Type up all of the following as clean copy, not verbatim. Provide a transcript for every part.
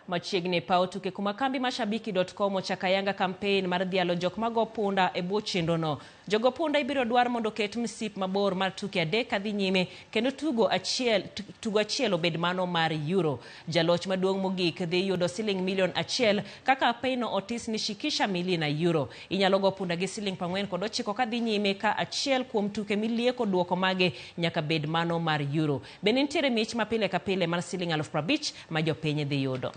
Machiegni e paw tuke kuma kambi mar Shabiki.com ochako ayanga kampen mar dhialo jok mago punda e bwo chenrono. Jogo punda ibiro dwar mondo oket msip mabor mar tuke adek kadhi nyime kendo tugo achiel obed mano mar Euro. Jaloch maduong' mogik dhi yudo siling milion 1 kaka apeino otis ni Shikisha Mili na Euro. Inyalo go punda gi siling 49 kadhi nyime ka achiel kuom tuke milieko duoko mage nyaka bed mano mar Euro. Bende nitiere mich ma pile ka pile mar siling 50,000 ma jopiny dhi yudo.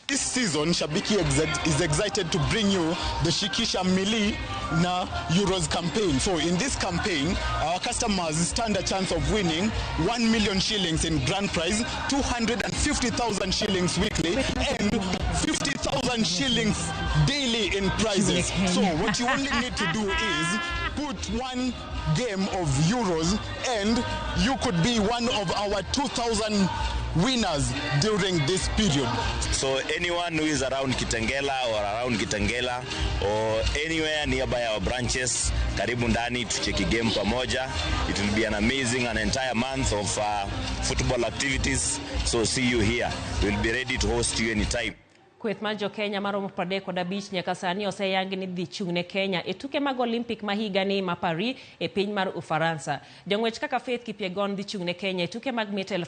This season, Shabiki is excited to bring you the Shikisha Mili na Euros campaign. So in this campaign, our customers stand a chance of winning 1 million shillings in grand prize, 250,000 shillings weekly, and 50,000 shillings daily in prizes. So what you only need to do is put one game of Euros and you could be one of our 2,000 winners during this period. So anyone who is around Kitengela or around Kitengela or anywhere nearby our branches, karibu ndani tucheki game pamoja. It will be an amazing an entire month of football activities. So see you here. We'll be ready to host you anytime. Kweth mar jokenya maromo 35 nyaka sani oseyangi ni dhi chung' ne Kenya e tuke mag Olympic ma higani ma Paris e piny mar Ufaransa. Jong'wech kaka Faith Kipyegon dhi chung' ne Kenya e tuke mag mita 1000.